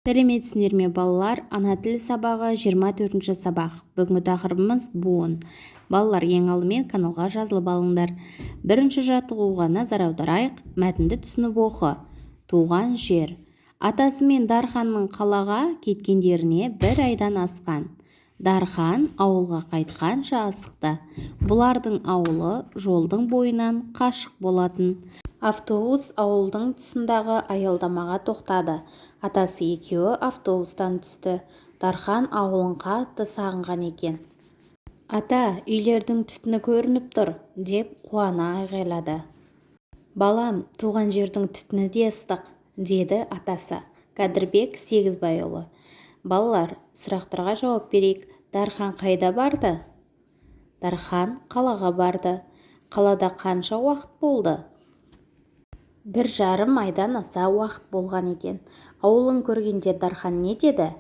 Сәлеметсіңдер ме, балалар! Ана тілі сабағы, 24 сабақ. Бүгінгі тақырыбымыз – буын. Балалар, ең алдымен каналға жазылып алыңдар. Бірінші жаттығуға назар аударайық. Мәтінді түсініп оқы. Туған жер. Атасы мен Дарханның қалаға кеткендеріне бір айдан асқан. Дархан ауылға қайтқанша асықты. Бұлардың ауылы жолдың бойынан қашық болатын. Автобус ауылдың тұсындағы аялдамаға тоқтады. Атасы екеуі автобустан түсті. Дархан ауылын қатты сағынған екен. «Ата, үйлердің түтіні көрініп тұр!» – деп қуана айғайлады. «Балам, туған жердің түтіні де ыстық», – деді атасы Кәдірбек Сегізбайұлы. Балалар, сұрақтарға жауап берейік. Дархан қайда барды? Дархан қалаға барды. Қалада қанша уақыт болды? 1,5 айдан аса уақыт болған екен. Ауылын көргенде Дархан не деді?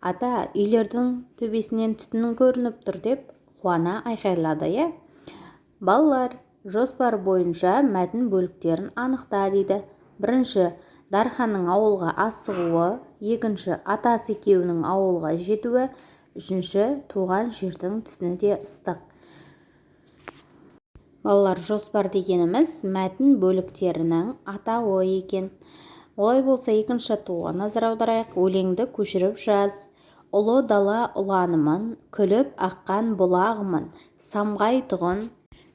«Ата, үйлердің төбесінен түтін көрініп тұр!» – деп қуана айқайлады, иә. Балалар, жоспар бойынша мәтін бөліктерін анықта дейді. Бірінші – Дарханның ауылға асығуы, екінші – атасы екеуінің ауылға жетуі, үшінші – туған жердің түтіні де ыстық. Балалар, жоспар дегеніміз мәтін бөліктерінің атауы екен. Олай болса, екінші жаттығуға назар аударайық. Өлеңді көшіріп жаз. Ұлы дала ұланымын, күліп аққан бұлағымын, самғайтұғын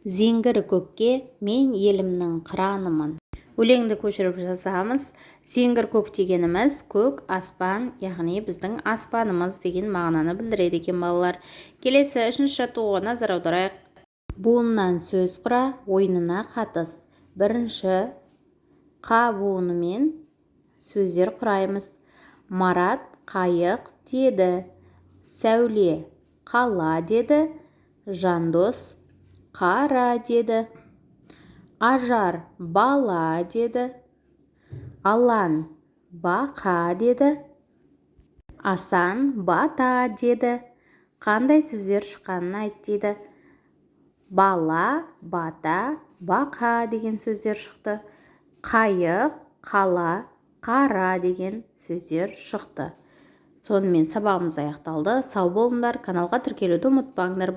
зеңгір көкке мен елімнің қыранымын. Өлеңді көшіріп жазамыз. Зеңгір көк дегеніміз көк аспан, яғни біздің аспанымыз деген мағынаны білдіреді екен, балалар. Келесі үшінші жаттығуға назар аударайық. «Буыннан сөз құра» ойынына қатыс. Бірінші «қа» буынымен сөздер құраймыз. Марат қайық деді, Сәуле қала деді, Жандос қара деді, Ажар бала деді, Алан бақа деді, Асан бата деді. Қандай сөздер шыққанын айт дейді. Бала, бата, бақа деген сөздер шықты. Қайық, қала, қара деген сөздер шықты. Сонымен сабағымыз аяқталды. Сау болыңдар, каналға тіркелуді ұмытпаңдар.